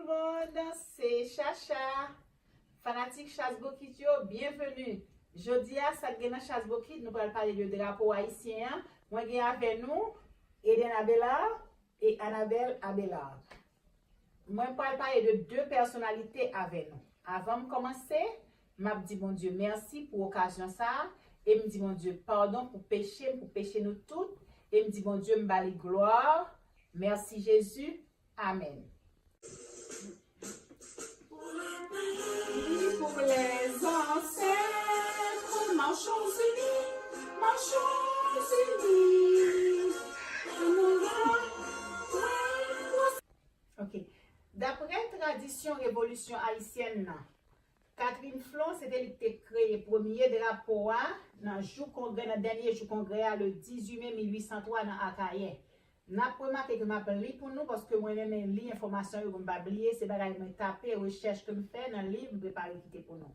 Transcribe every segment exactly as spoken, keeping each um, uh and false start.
Tout moun, se Chacha. Fanatik Chaz Bokit yo, byenveni. Jodi a, sa k gen nan Chaz Bokit, nou pral pale de drapo ayisyen an. Mwen gen avè nou Eden Abelard e Anabel Abelard. Mwen pral pale de de pèsonalite avè nou. Avan m kòmanse, m ap di Bondye mèsi pou okazyon sa a, e m di Bondye padon pou peche m, pou peche nou tout, e m di Bondye m ba li glwa. Mèsi Jezi. Amèn. Pour les ancêtres, marchons unis, marchons unis. Ok. Daprè tradisyon revolisyon ayisyèn nan, Catherine Flon se te li ki te kreye premye drapo a nan jou kongrè, nan dènye jou kongrè a, le dizuit me mil uit san twa nan Akayè. N ap remake ke m ap li pou nou, paske mwen renmen li enfòmasyon yo pou m pa bliye, se bagay mwen tape, rechèch ke m fè nan liv m prepare kite pou nou.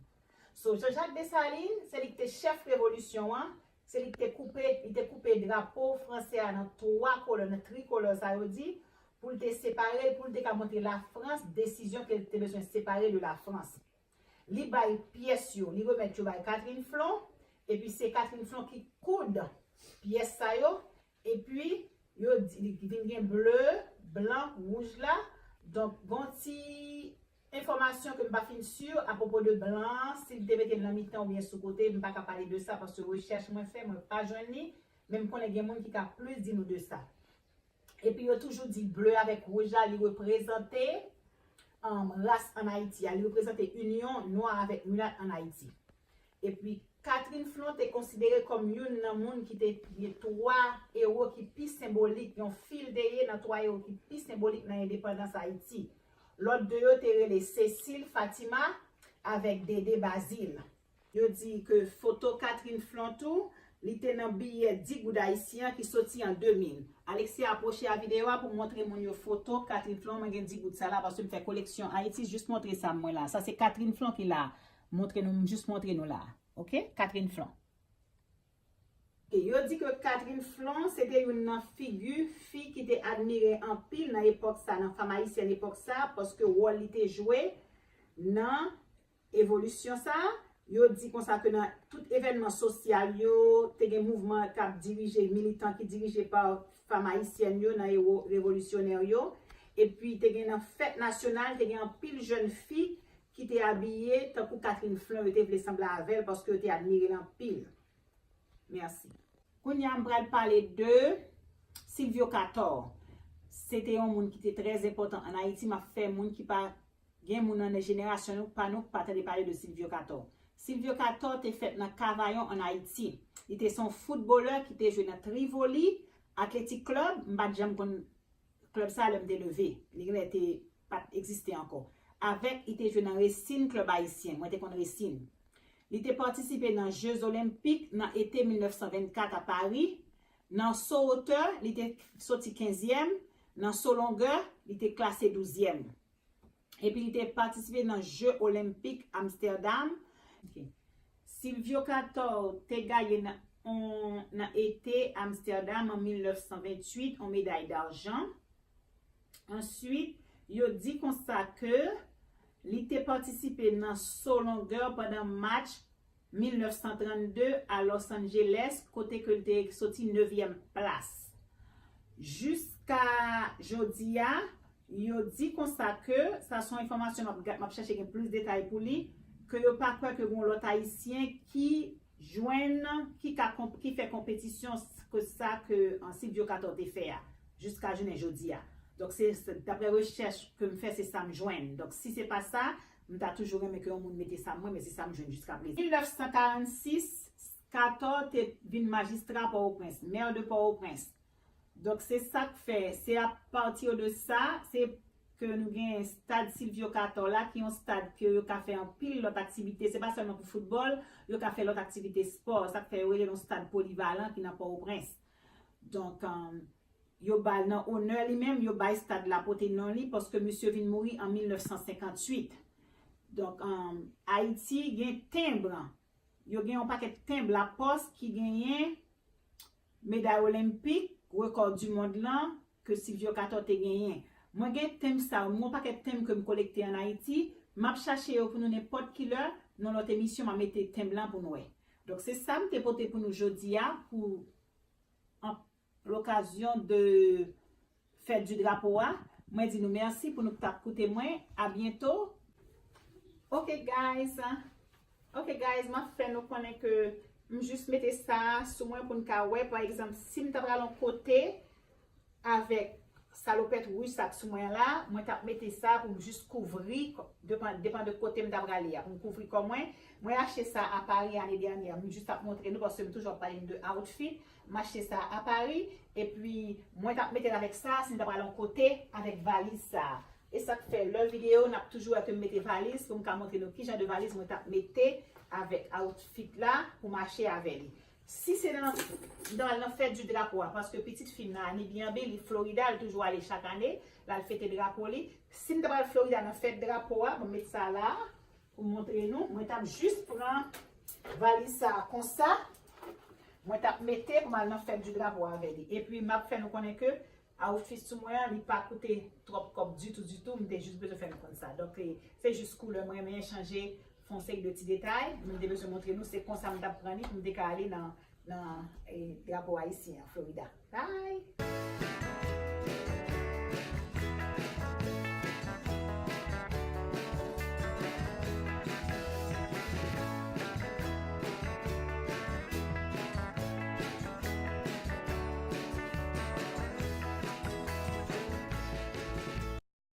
So, Jean-Jacques Dessalines, se li ki te chèf revolisyon an, se li ki te koupe, li te koupe drapo fransè a nan twa koulè, nan trikolò sa yo di, pou l te separe l, pou l te ka montre Lafrans desizyon ke l te bezwen separe de Lafrans. Li bay pyès yo, li remèt yo bay Catherine Flon, epi se Catherine Flon ki koud pyès sa yo, epi yo di, li vin gen ble, blan, wouj la. Donk, gon ti enfòmasyon ke m pa fin si apwopo de blan an, si l te mete l nan mitan oubyen sou kote, m pa ka pale de sa, paske rechèch mwen fè, mwen pa jwenn li, men m konnen gen moun ki ka plis di nou de sa. Epi yo toujou di ble avèk wouj la, li reprezante, um, ras ann Ayiti a, li reprezante inyon nwa avèk milat ann Ayiti. Epi Catherine Flon te konsidere kòm youn nan moun ki te gen twa ewo ki pi senbolik, yon fi l te ye nan twa ewo ki pi senbolik nan endepandans Ayiti. Lòt de yo te rele Cécile, Fatima avèk Dédé Bazile. Yo di ke foto Catherine Flon tou, li te nan biyè dis goud ayisyen an ki soti an de mil. Alexia, apwoche a videyo a pou montre moun yo foto Catherine Flon. Mwen gen dis goud sa la, paske m fè koleksyon Ayiti, jis montre sa mwen la. Sa se Catherine Flon ki la. Montre nou, m jis montre nou la. Ok? Catherine Flon. E yo di ke Catherine Flon se te youn nan figi fi ki te admire anpil nan epòk sa, nan fanm ayisyèn epòk sa, paske wòl li te jwe nan evolisyon sa a. Yo di konsa ke nan tout evènman sosyal yo, te gen mouvman k ap dirije, militan ki dirije pa fanm ayisyèn yo nan ewo revolisyonè yo. Epi te gen nan fèt nasyonal, te gen anpil jèn fi ki te abiye tankou Catherine Flon, yo te vle sanble avè l paske yo te admire l anpil. Mèsi. Kounye a, m pral pale de Silvio Cator. Se te yon moun ki te trè enpòtan ann Ayiti. M ap fè moun ki pa gen moun nan jenerasyon nou, pa nou, ki pa tande pale de Silvio Cator. Silvio Cator te fèt nan Kavayon ann Ayiti. Li te se yon foutbolè ki te jwe nan Trivoli Athletic Club. M pa t janm konn klèb sa lè m te leve. Li genlè te pa t egziste ankò. Avèk, li te jwe nan Racing, klèb ayisyen. Mwen te konn Racing. Li te patisipe nan Jeux Olympiques nan ete mil nèf san vennkat a Pari. Nan so wotè, li te soti kenzyèm. Nan so longè, li te klase douzyèm. Epi li te patisipe nan Jeux Olympiques Amsterdam. Ok. Silvio Cator te gaye nan, on, nan ete Amsterdam an mil nèf san venntuit, on meday dajan. Answit, yo di konsa ke li te patisipe nan so longè pandan match mil nèf san trannde a Los Angeles, kote ke l te soti nevyèm plas. Jiska jodi a, yo di konsa ke, sa se yon enfòmasyon m ap ga-, m ap chèche gen plis detay pou li, ke yo pa kwè ke gen yon lòt ayisyen ki jwenn, ki ka konp-, ki fè konpetisyon s-, ke sa ke, an, Silvio Cator te fè a, jiska jounen jodi a. Donk, se, se daprè rechèch ke m fè, se sa m jwenn. Donk, si se pa sa, m ta toujou renmen ke yon moun mete sa mwen, men se sa m jwenn jiska prezan. Mil nèf san karannsis, Cator te vin majistra Pòtoprens, maire de Pòtoprens. Donk, se sa k fè, se apati de sa, se ke nou gen stad Silvio Cator la, ki yon stad ke yo ka fè anpil lòt aktivite. Se pa sèlman pou foutbòl, yo ka fè lòt aktivite spò. Sa k fè yo rele l yon stad polivalan ki nan Pòtoprens. Donk, um, yo ba l nan onè li menm, yo bay stad la pote non li, paske misye vin mouri an mil nèf san senkantuit. Donk, um, Ayiti gen tenb. Yo gen yon pakèt tenb lapòs ki genyen meday olenpik, rekò di mond lan, ke Silvio Cator te genyen. Mwen gen tenm sa yo, mwen gen yon pakèt tenm ke m kolekte ann Ayiti. M ap chache yo pou nou nenpòt ki lè. Nan lòt emisyon, m a mete tenm lan pou nou wè. Donk, se sa m te pote pou nou jodi a, pou an lokazyon de fèt di drapo a. Mwen di nou mèsi pou nou k t ap koute mwen. A byento. Ok, guys. Ok, guys, m ap fè nou konnen ke m jis mete sa sou mwen pou n ka wè. Pa egzanp, si m ta pral yon kote avèk salopèt wouj sa k sou mwen la, mwen t ap mete sa pou m jis kouvri, depan, depan de kote m ta prale a, pou m kouvri kò mwen. Mwen achte sa a Paris ane dènyè, m jis ap montre nou, paske m toujou ap pale n de outfit. M achte sa a Paris, epi mwen t ap mete l avèk sa, si m ta pral yon kote avèk valiz sa a. E sa k fè, lè videyo, n ap toujou wè ke m mete valiz pou m ka montre nou kijan de valiz mwen t ap mete avèk outfit la pou mache avè li. Si se nan, nan, nan fèt di drapo a, paske pitit fi m nan, Anibi Anbi, li Florida, li toujou ale chak ane, l al fete drapo li. Si m ta pral Florida nan fèt drapo a, mwen met sa la pou m montre nou. Mwen t ap jis pran valiz sa a konsa. Mwen t ap mete pou m al nan fèt di drapo a avè li. Epi m ap fè nou konnen ke outfit sou mwen an, li pa koute twòp kòb ditou, ditou. M te jis bezwen fè nou konn sa. Donk, e, se jis koulè mwen renmen chanje, fè yon seri de ti detay. Mwen te bezwen montre nou se konsa m t ap pran li pou m te ka ale nan, nan, e, drapo ayisyen an, Florida. Bye!